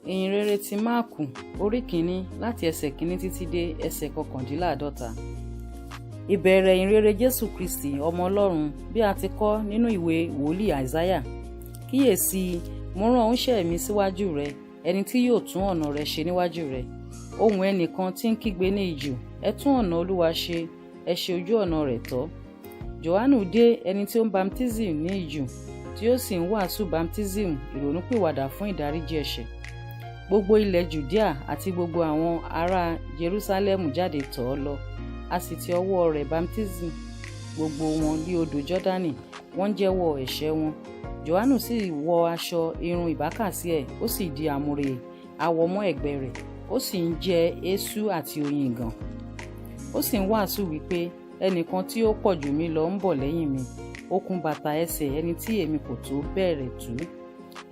Ìhìnrere ti Máàkù orí kìíní láti ẹsẹ̀ kìíní títí dé ẹsẹ̀ kọkàndínláàdọ́ta. Ìbẹ̀rẹ̀ ìhìnrere Jésù Kristi ọmọ Ọlọ́run bí a ti kọ nínú ìwé wòlíì Àìsáyà. Kíyèsí, mo rán oníṣẹ́ mi síwájú rẹ, ẹni tí yóò tún ọ̀nà rẹ ṣe níwájú rẹ. Ohùn ẹnìkan tí ń kígbe ní ijù, ẹ tún ọ̀nà Olúwa ṣe, ẹ ṣe ojú ọ̀nà rẹ̀ tọ́. Jòhánù dé, ẹni tí ó ń baptism ní ijù, tí ó sì ń wàásù baptism ìrònúpìwàdà fún ìdáríjì ẹ̀ṣẹ̀. Gbogbo ilẹ̀ Jùdíà àti gbogbo àwọn ará Jerúsálẹ́mù jáde tọ̀ ọ́ lọ, a sì ti ọwọ́ rẹ̀ baptism gbogbo wọn ní odò Jọ́dánì, wọ́n ń jẹ́wọ́ ẹ̀ṣẹ̀ wọn. Jòhánù sì wọ aṣọ irun ìbákasí ẹ̀, ó sì di àmùrè awọ mọ́ ẹ̀gbẹ́ rẹ̀, ó sì ń jẹ eṣú àti oyin ìgàn. Ó sì ń wàásù wípé, ẹnìkan tí ó pọ̀ jù mí lọ ń bọ̀ lẹ́yìn mi, okùn bàtà ẹsẹ̀ ẹni tí èmi kò tó bẹ̀rẹ̀ tú.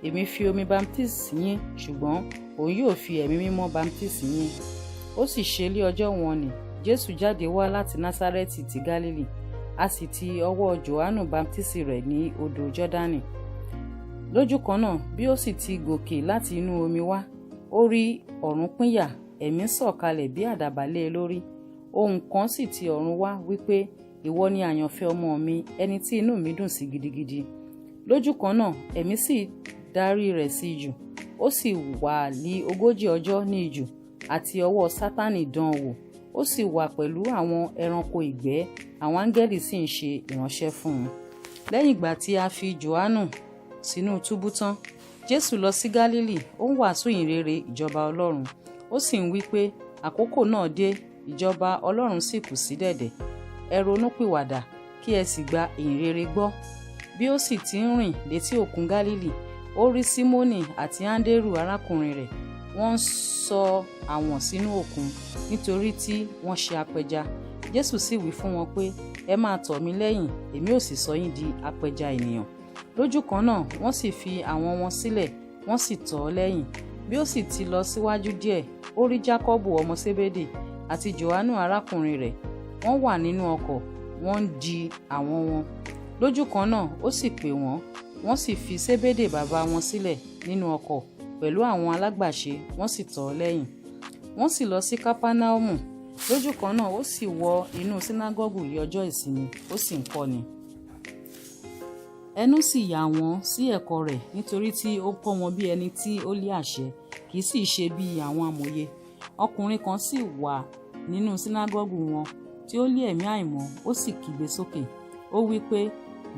Èmi fi omi baptisi yín, ṣùgbọ́n òun yóò fi ẹ̀mí mímọ́ baptisi yín. Ó sì ṣe lé ọjọ́ wọn nì, Jésù jáde wá láti Násárẹ́tì ti Gálílì, a sì ti ọwọ́ Jòhánù baptisi rẹ̀ ní odò Jọ́dánì. Lójú kan náà, bí ó sì ti gòkè láti inú omi wá, ó rí ọ̀run pínyà, ẹ̀mí sọ̀kalẹ̀ bí àdàbà lé e lórí. Ohùn kan sì ti ọ̀run wá wípé, ìwọ ni àyànfẹ́ ọmọ mi, ẹni tí inú mi dùn sí gidigidi. Lójú kan náà, ẹ̀mí sì darí rẹ̀ sí ijù, ó sì wà ní 40 ọjọ́ ní ijù, àti ọwọ́ Sátánì dán an wò, ó sì wà pẹ̀lú àwọn ẹranko ìgbẹ́, àwọn áńgẹ́lì sì ń ṣe ìránṣẹ́ fún un. Lẹ́yìn ìgbà tí a fi Jòhánù sínú túbú tán, Jésù lọ sí Gálílì, ó ń wàásù ìhìnrere ìjọba Ọlọ́run, ó sì ń wí pé, àkókò náà dé, ìjọba Ọlọ́run sì kù sí dẹ̀dẹ̀. Ẹ ronúpìwàdà, kí ẹ sì gba ìhìnrere gbọ́. Bí ó sì ti ń rìn létí òkun Gálílì, ó rí Símónì àti Áńdérù arákùnrin rẹ̀, wọ́n ń sọ àwọ̀n sínú òkun, nítorí tí wọ́n ṣe apẹja. Jésù sì wí fún wọn pé, ẹ máa tọ̀ mí lẹ́yìn, èmi ó sì sọ yín di apẹja ènìyàn. Lójú kan náà, wọ́n sì fi àwọ̀n wọn sílẹ̀, wọ́n sì tọ̀ ọ́ lẹ́yìn. Bí ó sì ti lọ síwájú díẹ̀, ó rí Jákọ́bù ọmọ Sébédè àti Jòhánù arákùnrin rẹ̀, wọ́n wà nínú ọkọ̀, wọ́n ń di àwọ̀n wọn. Lójú kan náà, ó sì pè wọ́n, wọ́n sì fi Sébédè bàbá wọn sílẹ̀ nínú ọkọ̀ pẹ̀lú àwọn alágbàṣe, wọ́n sì tọ̀ ọ́ lẹ́yìn. Wọ́n sì lọ sí Kápánámù. Lójú kan náà, ó sì wọ inú sínágọ́gù ní ọjọ́ ìsinmi, ó sì ń kọ́ni. Ẹnu sì yà wọ́n sí ẹ̀kọ́ rẹ̀, nítorí tí ó kọ́ wọn bí ẹni tí ó lé àṣẹ, kì í sì ṣe bí àwọn amòye. Ọkùnrin kan sì wà nínú sínágọ́gù wọn tí ó lé ẹ̀mí àìmọ́, ó sì kígbe sókè. Ó wí pé,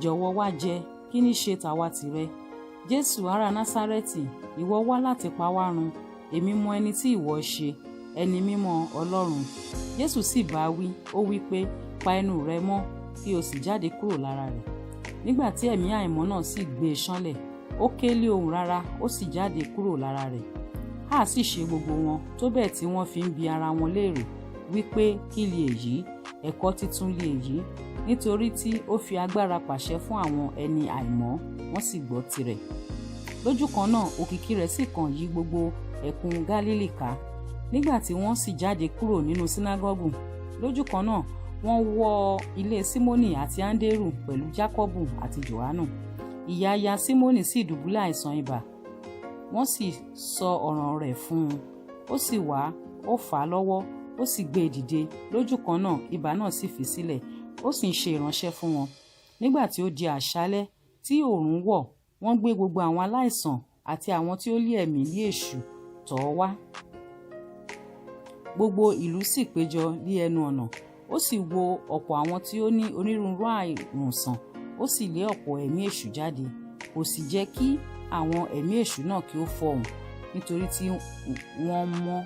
jọ̀wọ́ wá jẹ, kí ní ṣe tàwa tìrẹ? Jésù ará Násárẹ́tì, ìwọ wá láti pa wá run, èmi mọ ẹni tí ìwọ ṣe, ẹni mímọ́ Ọlọ́run. Jésù sì bá wí, ó wí pé, pa ẹnu rẹ mọ́, kí o sì jáde kúrò lára rẹ̀. Nígbà tí ẹ̀mí àìmọ́ náà sì gbé e ṣánlẹ̀, ó ké lé ohùn rárá, ó sì jáde kúrò lára rẹ̀. Háà sì ṣe gbogbo wọn, tó bẹ́ẹ̀ tí wọ́n fi ń bi ara wọn léèrè wípé, kí li èyí? Ẹ̀kọ́ titun li èyí, nítorí tí ó fi agbára pàṣẹ fún àwọn ẹni àìmọ́, wọ́n sì gbọ́ tirẹ̀. Lójú kan náà, òkìkí rẹ̀ sì kàn yí gbogbo ẹkùn Gálílì ká. Nígbà tí wọ́n sì jáde kúrò nínú sínágọ́gù, lójú kan náà, wọ́n wọ ilé Símónì àti Áńdérù pẹ̀lú Jákọ́bù àti Jòhánù. Ìyá aya Símónì sì dùbúlẹ̀ àìsàn ibà, wọ́n sì sọ ọ̀ràn rẹ̀ fún un. Ó sì wá, ó fà á lọ́wọ́, ó sì gbé e dìde. Lójú kan náà, ibà náà sì fi sílẹ̀, ó sì ń ṣe ìránṣẹ́ fún wọn. Nígbà tí ó di àṣálẹ́, tí oòrùn wọ̀, wọ́n gbé gbogbo àwọn aláìsàn àti àwọn tí ó lé ẹ̀mí lé èṣù tọ̀ ọ́ wá. Gbogbo ìlú sì péjọ lé ẹnu ọ̀nà. Ó sì wo ọ̀pọ̀ àwọn tí ó ní onírúurú àrùn sàn, ó sì lé ọ̀pọ̀ ẹ̀mí èṣù jáde. Kò sì jẹ́ kí àwọn ẹ̀mí èṣù náà kí ó fọhùn, nítorí tí wọ́n mọ̀.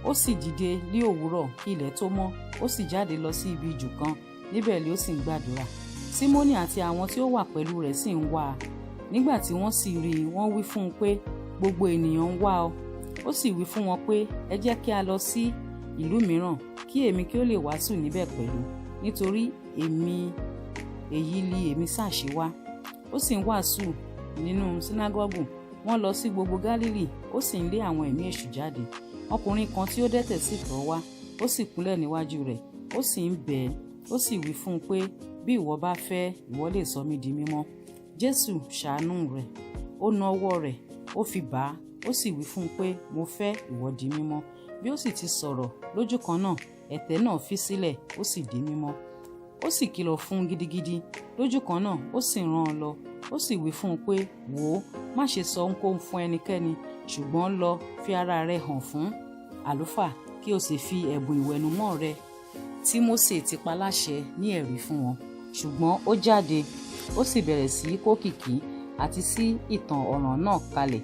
Ó sì dìde ní òwúrọ̀ kí ilẹ̀ tó mọ́, ó sì jáde lọ sí ibi ijù kan, níbẹ̀ ni ó sì ń gbàdúrà. Símónì àti àwọn tí ó wà pẹ̀lú rẹ̀ sì ń wá a. Nígbà tí wọ́n sì rí i, wọ́n wí fún un pé, gbogbo ènìyàn ń wá ọ. Ó sì wí fún wọn pé, ẹ jẹ́ kí a lọ sí ìlú mìíràn, kí èmi kí ó lè wàásù níbẹ̀ pẹ̀lú, nítorí èmi èyí li èmi sá ṣe wá. Ó sì ń wàásù nínú sínágọ́gù. Wọ́n lọ sí gbogbo Gálílì, ó sì ń lé àwọn ẹ̀mí èṣù jáde. Ọkùnrin kan tí ó dẹ́tẹ̀ sì tọ̀ wá, ó sì kúnlẹ̀ níwájú rẹ̀, ó sì ń bẹ̀ ẹ́, ó sì wí fún un pé, bí ìwọ bá fẹ́, ìwọ lè sọ mí di mímọ́. Jésù ṣàánú rẹ̀, ó na ọwọ́ rẹ̀, ó fi bà á, Ó sì wí fún un pé, Mo fẹ́, ìwọ di mímọ́. Bí ó sì ti sọ̀rọ̀ lójú kan náà, ẹ̀tẹ̀ náà fi sílẹ̀, ó sì di mímọ́. Ó sì kìlọ̀ fún un gidigidi lójú kan náà, ó sì rán an lọ. Ó sì wí fún un pé, Wò ó, má ṣe sọ ohunkóhun fún ẹnikẹ́ni, ṣùgbọ́n lọ fi ara rẹ hàn fún àlùfáà, kí o sì fi ẹ̀bùn ìwẹ̀nùmọ́ rẹ tí Mósè ti pa láṣẹ ní ẹ̀rí fún wọn. Ṣùgbọ́n ó jáde, ó sì bẹ̀rẹ̀ sí í kókìkí àti sí ìtàn ọ̀ràn náà kalẹ̀,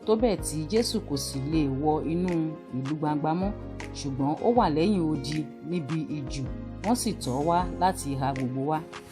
tó bẹ́ẹ̀ tí Jésù kò sì lè wọ inú ìlú gbangba mọ́, ṣùgbọ́n ó wà lẹ́yìn odi níbi ijù, wọ́n sì tọ̀ ọ́ wá láti ìhà gbogbo wá.